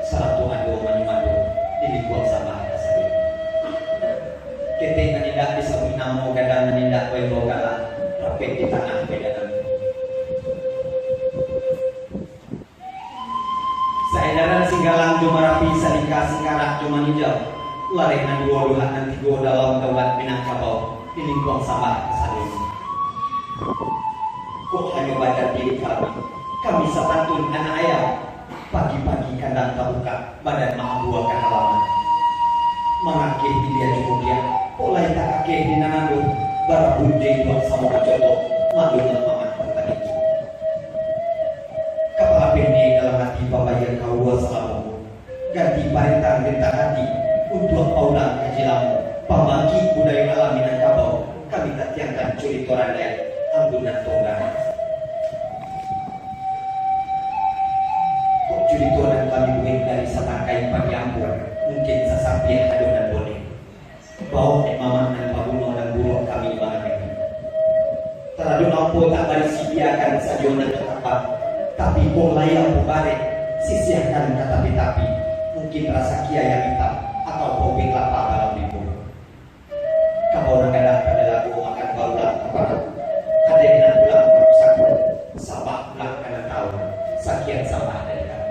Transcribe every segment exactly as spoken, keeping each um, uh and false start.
Sarato ado manyumbang di lingkuang sambah kasadonyo. Ketek nan indak disabuik namo, gadang nan indak baimbo galah, rapek di tangah badan. Saedaran Singgalang jo Marapi, Salingka Singkarak jo Maninjau, lareh nan duo, luhak nan tigo, dalam daulat Minangkabau, di lingkuang sambah kasadonyo. Kok hanyo badan diri kami, kami sapantun anak ayam, pagi-pagi kandang tabukak, badan maambuah ka halaman. Mangakeh ilia jo kudiak, kok lai takakeh di nan ado, barabun jo induak samo bacotok, maklumlah mamak tantang itu. Kapalapeh niaik dalam ati, pambayia kaua salamo, ganti parentang rentang ati, untuak paulang kaji lamo, pambangkik budayo alam Minangkabau, kami tatiangkan curito randai, Anggun nan Tunggang. Kok curito nan kami buek dari satangkai padi ambo, mungkin sasampiah ado nan boneh. Baok dek mamak nan pabunuah nan buruak kami mangakeh. Taradok ambo tak barisi, biakan sajo nan ka tapak, tapi kok lai ambo barek, sisiahkan ka tapi-tapi, mungkin rasaki ayam itam atau paubi kalapa dalam limbo. Kabau nan gadang ka dilago, makan barulang ka parak. Adeh nan pulang ka pusako, sambah pulang ka nan tau. Sakian sambah dari kami.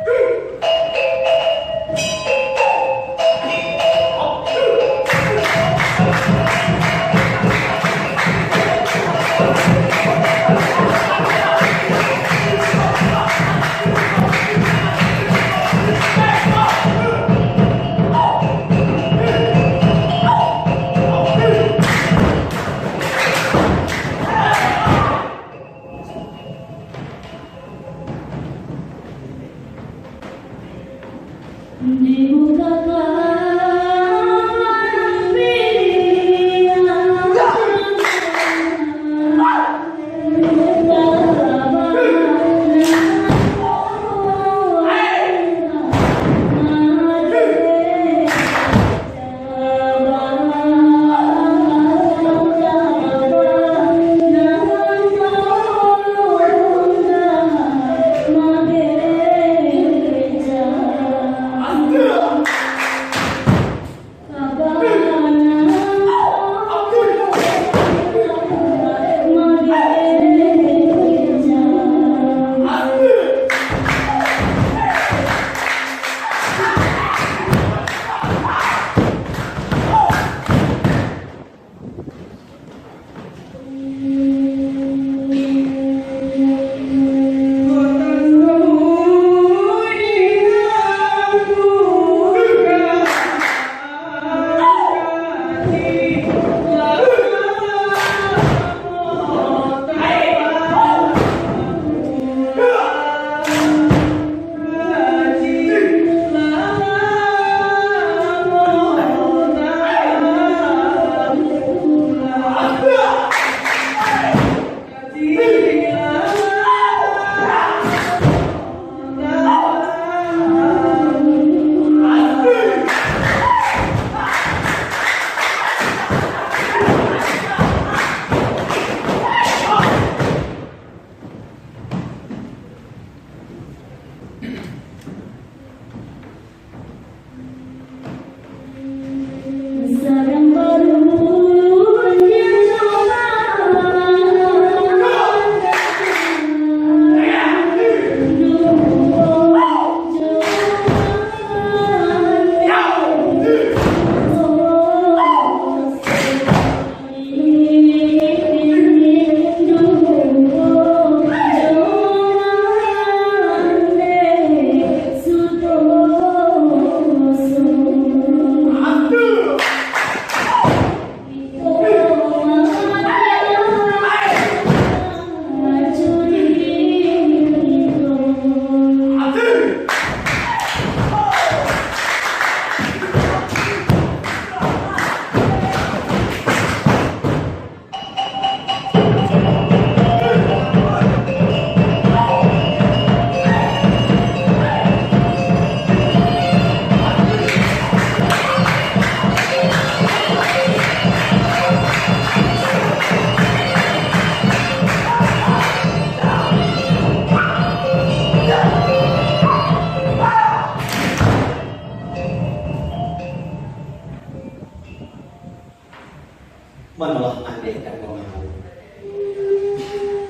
Manolah Mandeh ka ruang ambo.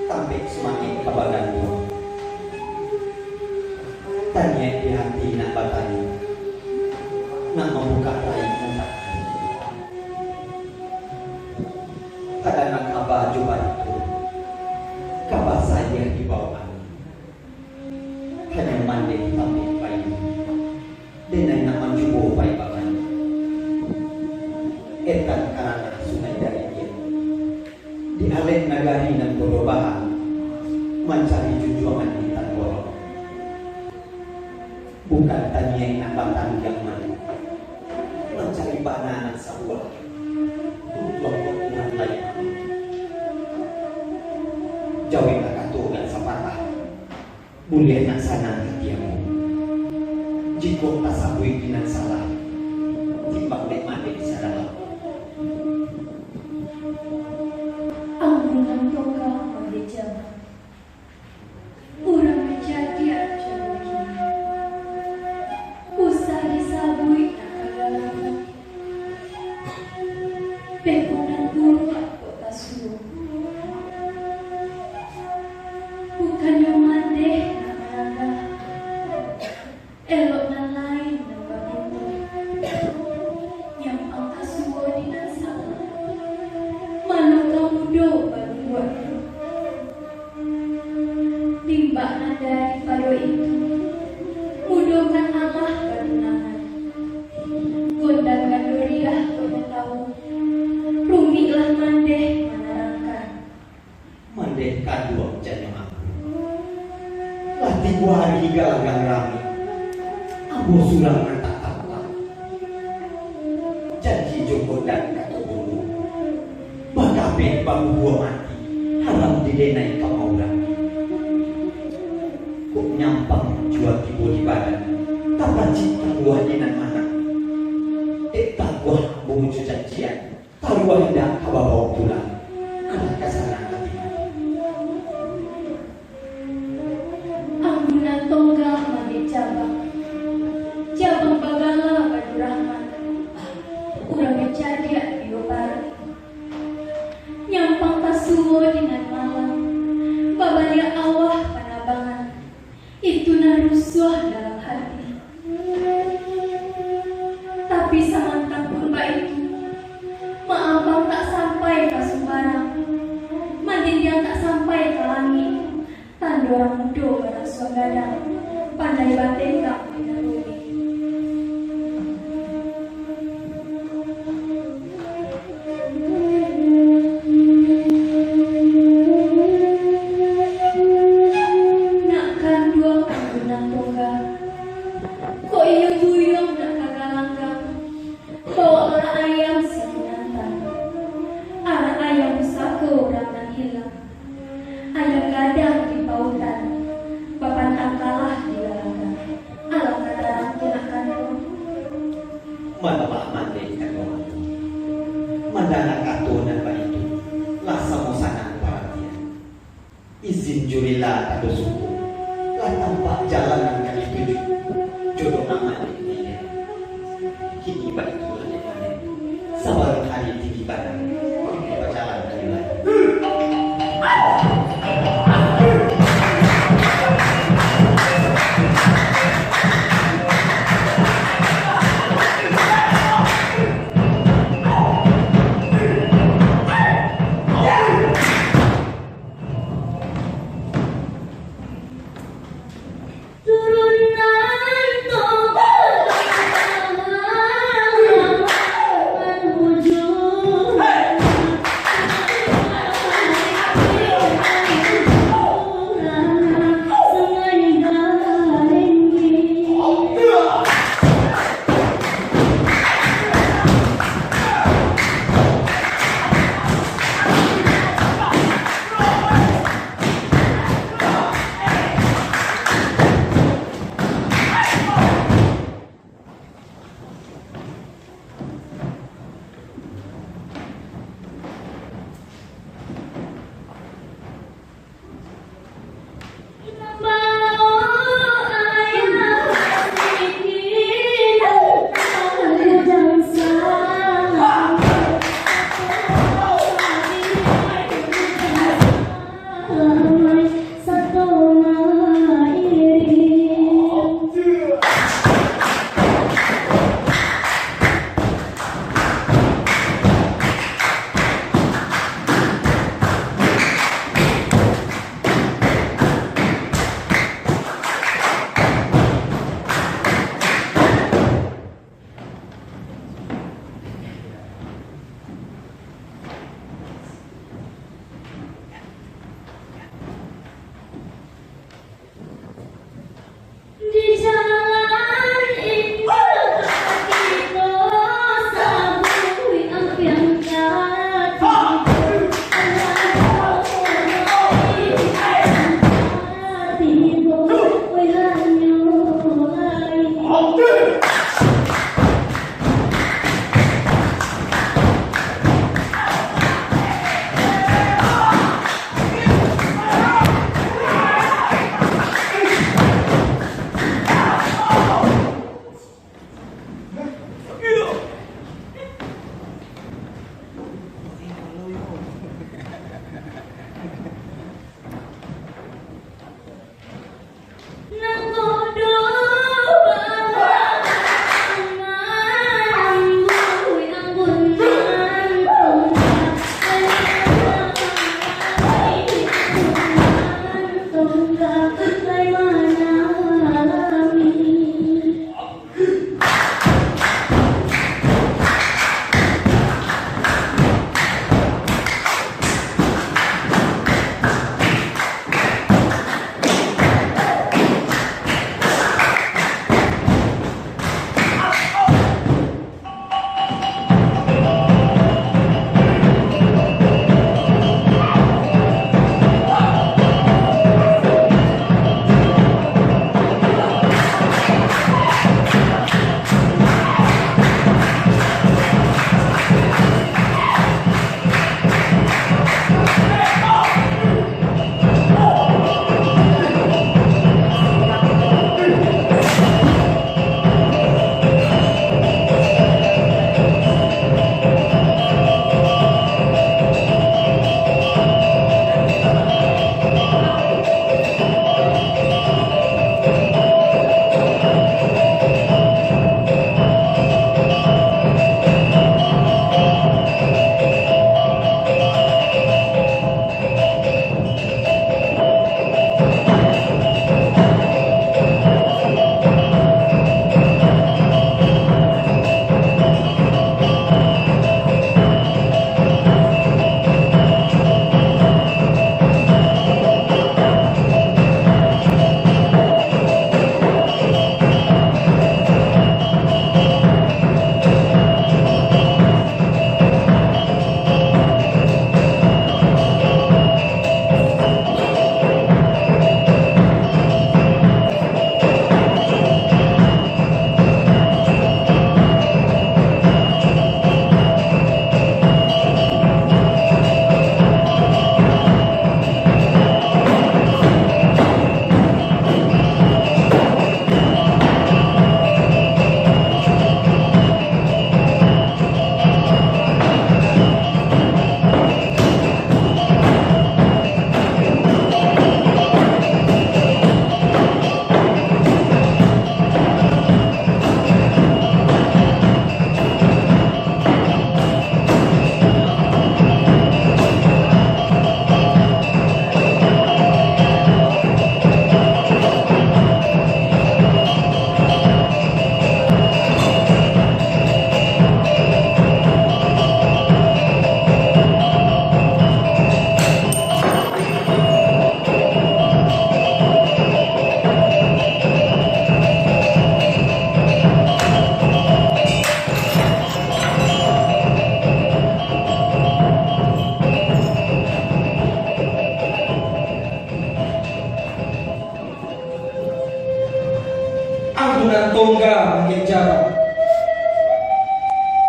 Tampek sumaik ka bagantuang. Taniaik di hati nak batanyo, nak mambukak raik nan tak ado. Tadanga kaba jo baritu, kaba sadiah di bawah angin. Hanyo Mandeh tampek baitu, denai nak mancubo pai bagantuang. Etan ka ranah Sungai Darigiang, di alek nagari nan Bodobahan, mancari junjuangan di Tanggorong. Bukan taniaik nak batandiang mandi, mancari bana nan sabuah, untuang kok nan lain. Jaweklah kato nan sapatah, buliah nak sanang hati ambo. Jikok tasabuik di nan salah, timbang dek Mandeh sadalam. Ambo nan tongga Mandeh Jabang. Urang nan cadiak caro kini, usah disabuik nak ka galangan. Beko nan buruak kok tasuo. Bukannyo Mandeh nak mananggah, elok nan lain nan babuto. Nyampang tasuo di nan salah, mano ka mudo baburuak. Timbak nan daripado itu, mudokan alah batunangan. Gondang Gandoriah kok nan tawu, rumiklah Mandeh manarangkan. Mandeh kaduang janyo ambo. Lah tigo ari galanggang rami, ambo surang nan tak tampan. Janji jo Gondang kato dulu, bakabek babubua mati, haram didenai ka maurang. Kok nyampang jua tibo di badan, tapacik taguah di nan manang. Dek taguah ambo jo janjian, taruah indak ka babaok pulang, alah ka sanang hati. Ambo nan tongga Mandeh Jabang, Jabang bagala Badurahman, urang nan cadiak iyo parak. Nyampang tasuo di nan malam, babaliak awah panabangan, itu nan rusuah dalam hati. Tapi samantang pun baitu, maambang tak sampai ka sumbarang, mandindiang tak sampai ka langik, tando urang mudo barasuah gadang, pandai batenggang di nan rumik. Nak kanduang ambo nan tongga, kok iyo buyuang nak ka galanggang, bawoklah ayam si Kinantan. Arak ayam pusako urang nan hilang. Ayam gadang di pautan, bapantang kalah di galanggang. Alah ka tarang tu nak kanduang. Manolah Mandeh kanduang ambo. Mandanga kato nan baitu, lah samo sanang paratian. Izin jo rila tando syukur, lah tampak jalan nan ka dituju. Jodoh amat dipiliah. Kini baitulah dek Mandeh. Sabalun ari tinggi badan, bajalan ka Yunani. Turunan tongga.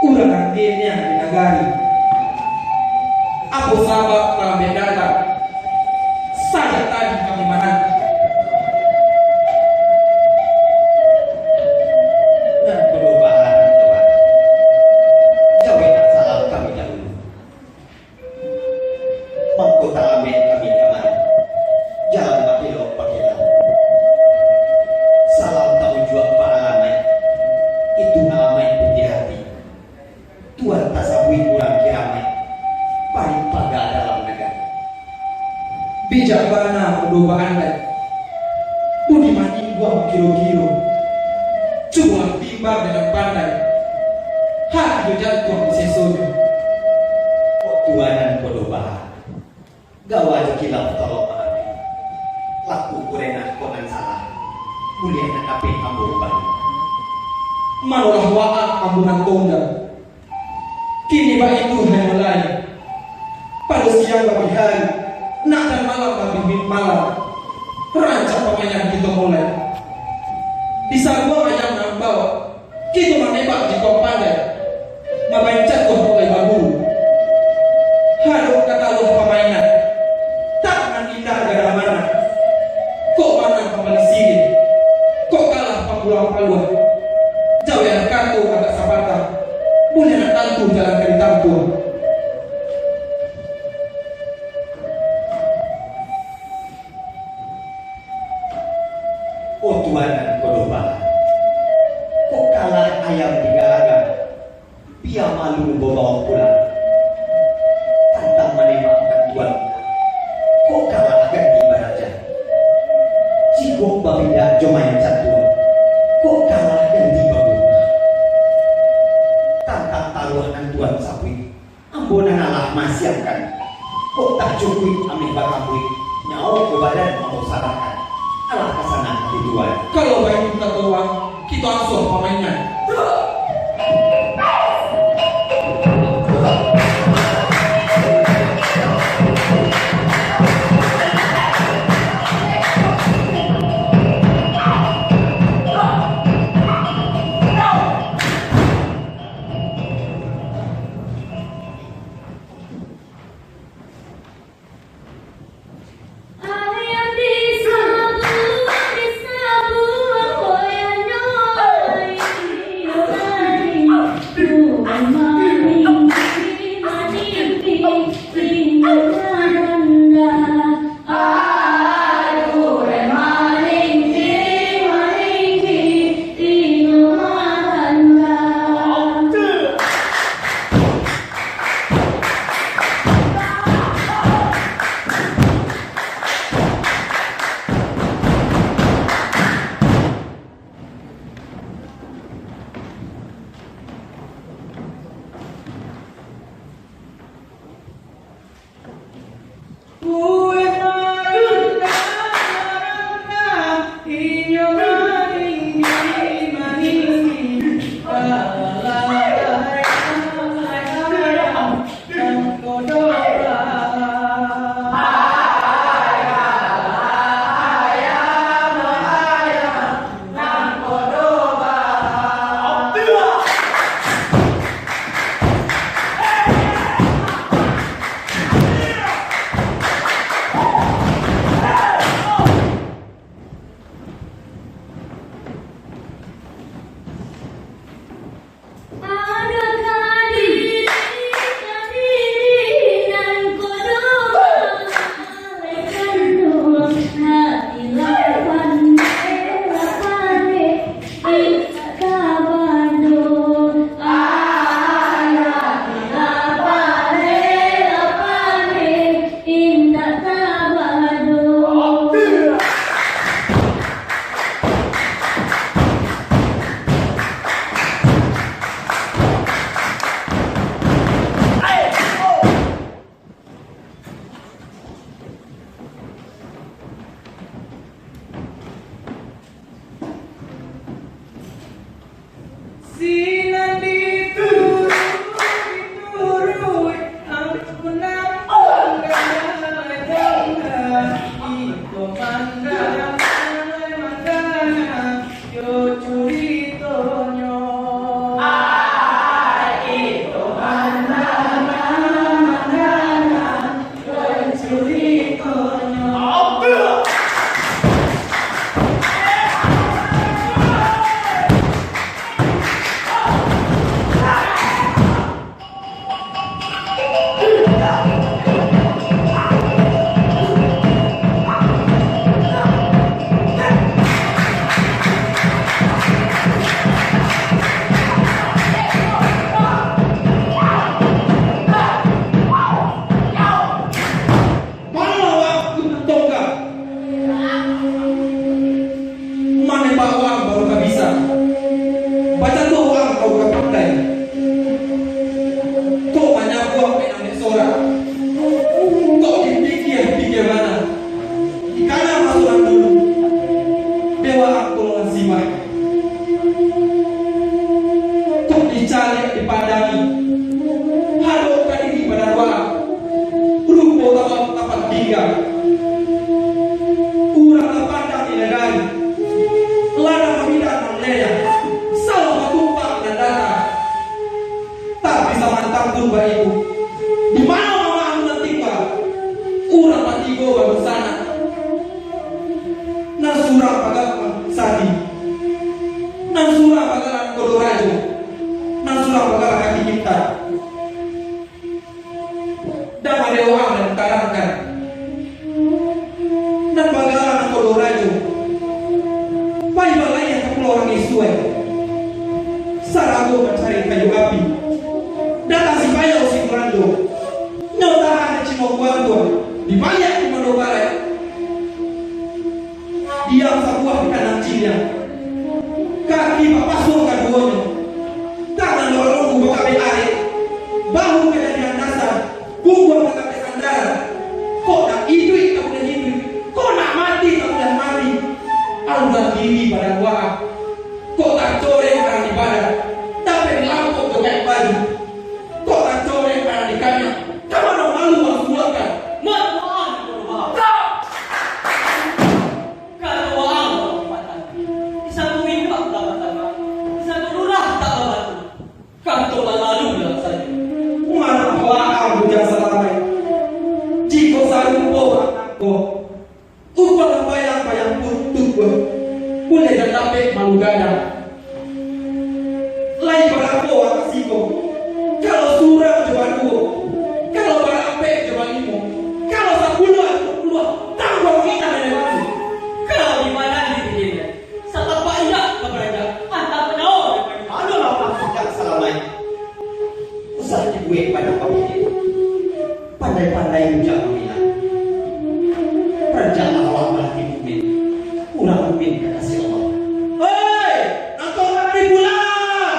Urang nan tiniang di nagari, apo sabab talambek datang? Sajak tadi kami mananti. Nan padubahan, kawan. Jaweklah salam kami dahulu. Mangko talambek kami kamari, jalan bakilok-bakilok. Salam taunjuak paalaman, itu alamaik putiah ati. Tuan tasabuik urang kiramaik, parik paga dalam nagari. Bijak bana Udo Baandai, budi maningguang kiro-kiro. Cubolah timbang dek nan pandai, hati jo jantuang disesonyo. Kok tuan nan podo baha, gawa jo kilaf tolok maapi. Laku kurenah kok nan salah, buliah nan dapek ambo ubah. Manolah waang ambo nan tongga. Kini baitu hanyo lai. Pado siang babih ari, nak jan malam babih malam. Rancak pamaingan kito mulai. Disabuang ayam nan bawak, kito manembak jikok pandai. Mabain jatuah mulai baburu. Hadok ka taluah pamainan. Tak nan indak gadah manang. Kok manang pambali sirih, kok kalah panggulang paluah. Jaweklah kato agak sapatah, buliah nak tantu jalan ka ditampuah. Oh tuan nan kodoh bana, kok kalah ayam di galagang, pia malu babawok pulang. Tantang manembak nan tuan, kok kalah ganti baraja. Jikok babindak jo main catur, kok kalah ganti babunga. Tantang taruah nan tuan sabuik, ambo nan alah masiapkan. Kok tak cukuik ameh batabuik, nyawo jo badan ambo sarahkan. Alah ka sanak di tuan. Kalau baitu kato urang, kito asuah pamainan. Dicaliak dipandangi, hadok ka diri badan waang, rupo tawa tapat tingga. Urang tapandang di nagari, ladang mambidang nan leyang, sawah batumpang nan data. Tapi samantang pun baitu, di mano mama ambo nan tingga, urang batigo badunsanak. Nan surang bagaran Sadi, nan surang bagaran Kodorajo, nan surang bagaran Kaki Pintar. Dek mano waang nan karangkan, nan bagaran Kodorajo, pai balayia ka pulau Rangisuai, sarago mancari kayu api. Datang si Payau si Murando, nyo tahan di Cimo Kuantuang, di baliak Kumando Barat. Diam sabuah di kandang ciliang. Kaki bapasuang kaduonyo, tangan balonggu bakabek arek, bahu kajadian dasar, pungguang bakabek sandaran. Kok nak iduik tak buliah iduik, kok nak mati tak buliah mati. Aluan diri badan waang. Kok tacoreng arang di badan, dapek lampok jo kain baju. Kok tacoreng arang di kaniang, ka mano malu waang suluakkan. Mat waang, Mat waang. Kato waang, Mat waang. Di satu indak tak batangah, di satu lurah tak babatu. Kato lalalu lah sajo. Mano waang, Bujang Salamaik. Jikok sarupo waang ko, Upah bayang-bayang putuih, buliah jan dapek malu gadang. Lai barapo anak siko? Kalau surang jo baduo, kalau barapek jo balimo, kalau sapuluah jo dua puluah, tangguang indak nan baru. Kalau di mana di sini, satapak indak ka baranjak, antah panyawa nan baru. Adolah, Bujang Salamaik. Usah dibuek banyak bapikir. Pandai-pandai Bujang mamilah. Rancak Allah malah dibuek. Urang mukmin kakasih Allah. Hei, nonton mati pulang!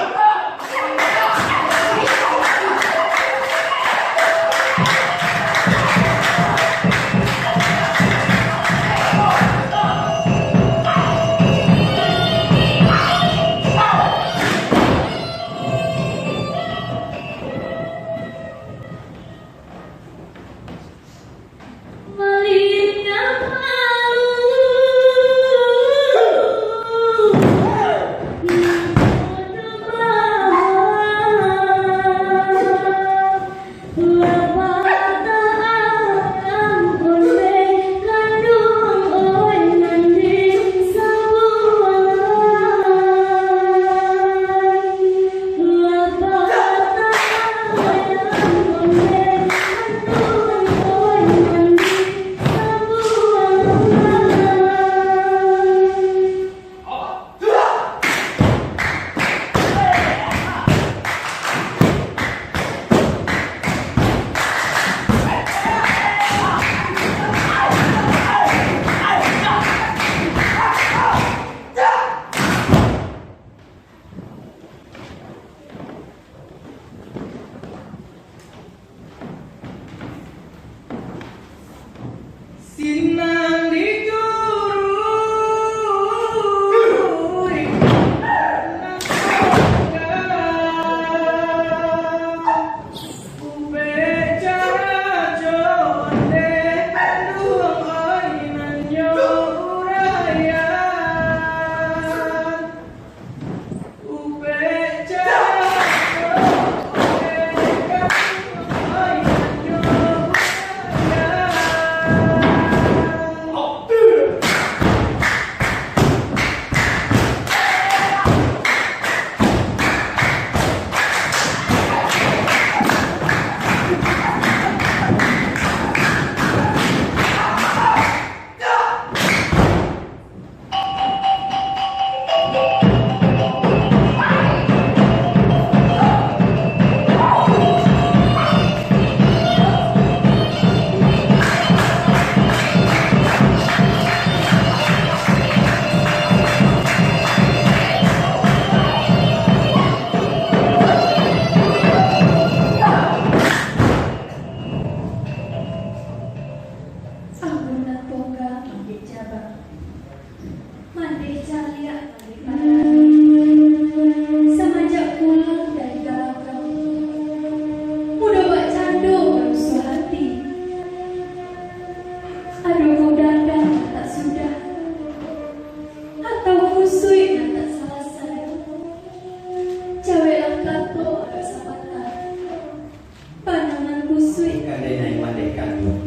Kanai mandeh kanduang,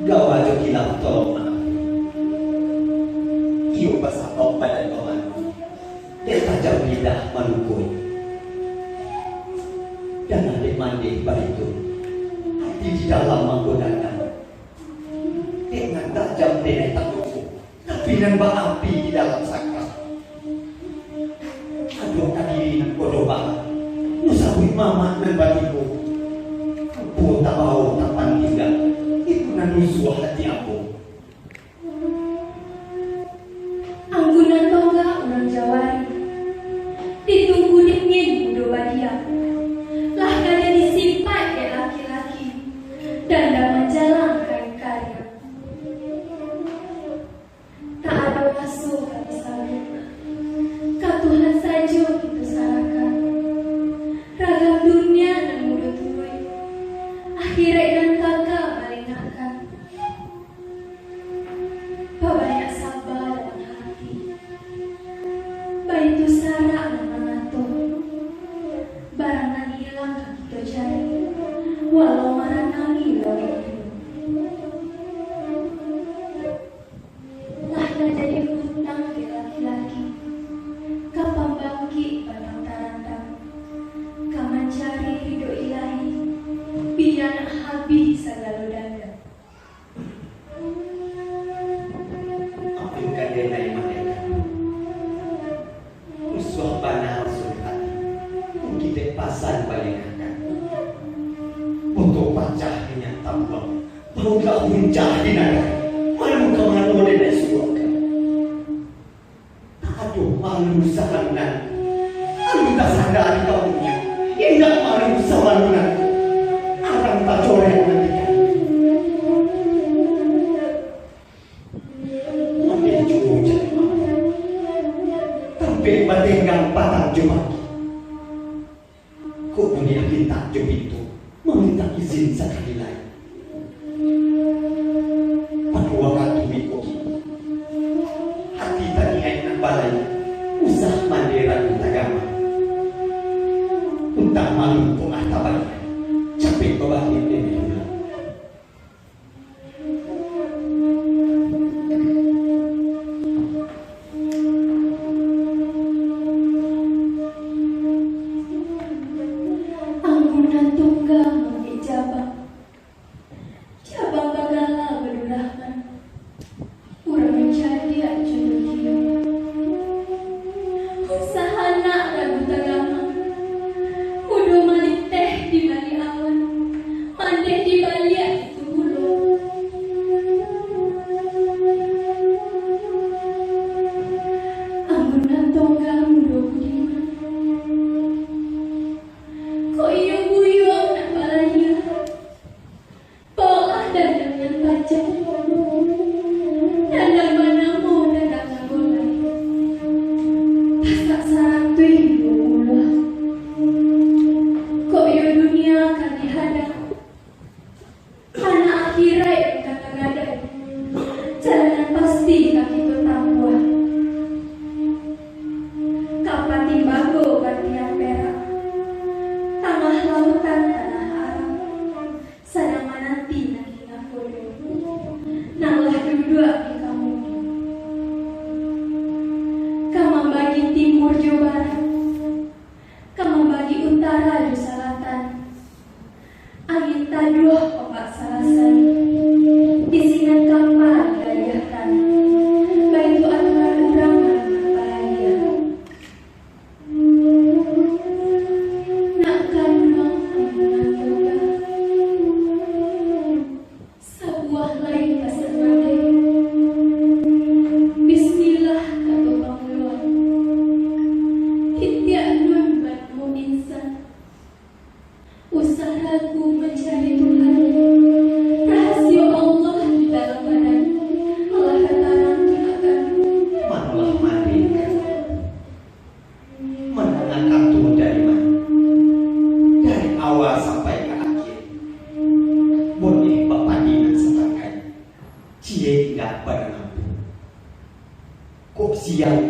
gawa jo kilaf tolong maafi. Iyo basabab badan bamalu, dek tajam lidah malukoi. Dan dek mandeh baitu, ati di dalam mangko dandam. Dek nan tajam denai takuku, tapi nan baapi di dalam saka. Aduah ka diri nan kodoh bana, musabuik mamak nan batigo. Ambo tabawo tapan tingga, itu nan rusuah ati ambo. Anggun nan tongga urang Jawari, ditunggu dingin mudo badiam, lah ka jadi sipaik dek laki-laki, dandam manjalang kain kariang. Tak ado raso ka disabuik, ka Tuhan sajo kito sarahkan. Ragam dunia nan mudo turuik, akhiraik nan kaka malengahkan. Babanyak saba dalam hati, baitu sarak nan mangato. Barang nan ilang ka kito cari, walau maranangi lauik biru. Lah ka jadi utang dek laki-laki, ka pambangkik padang tarandam, ka mancari ridho Ilahi, bia nak habih sagalo dandam. Ampun ka denai malaikat, rusuah bana raso di hati, mungkin dek pasan balengahkan. Botol pacah minyak tambuang, Barulah buncah di nadai, malu ka mano den suruahkan. Tak ado malu sabalunan, malu tasanda di kaumnyo, indak malu sabalunan, arang tacorek nan di kaki. Mati juo cari malu, tampek batenggang patang jo pagi. Kok buliah pintak jo pintu, mamintak izin sakali lai. Pado wakatu iko, hati taniaik nan balain, usah mandeh ragu tagama. Utang malu kok lah tabayia, capek babaliak demi pulang. Anggun nan tungga maambiak jabang, jabang bagala Badurrahman, urang nan cadiak jo logio. Usah anak ragu tagama, mudo maliteh di baliak awan, mandeh di baliak itu pulo. Anggun nan tongga mudo budiman, kok iyo buyuang nak balayia. Baolah dandang nan pacah, dandang banamo dandang nan golai. Pasak saratuih duo puluah. Kok iyo dunia ka dihadang, anak akhiraik ka tagadai. Jalan nan pasti ka kito tampuah. Ka patimbago batiang perak, tangah lautan tanah Arab. Sadang mananti nagih nakodo, nan lah duduak di kamudi. Ka mambagi timur jo barat, ka mambagi utara jo salatan. Angin taduah ombak salasai, di sinan kapa digaliahkan, baitu aturan urang nan balayia. Nak kanduang anggun nan tungga, sabuah lai pasan mandeh. Bismillah kato pamuloan, itiak nun banamo insan. Usah ragu mancari Tuhan. Rahasio Allah di dalam badan, malah ka tarang tu nak kanduang. Manolah mandi kanduang. Mandanga kato dari ma, dari awal sampai ka akhir. Boneh bapadi nan satangkai, ciek indak badangampun. Kok siang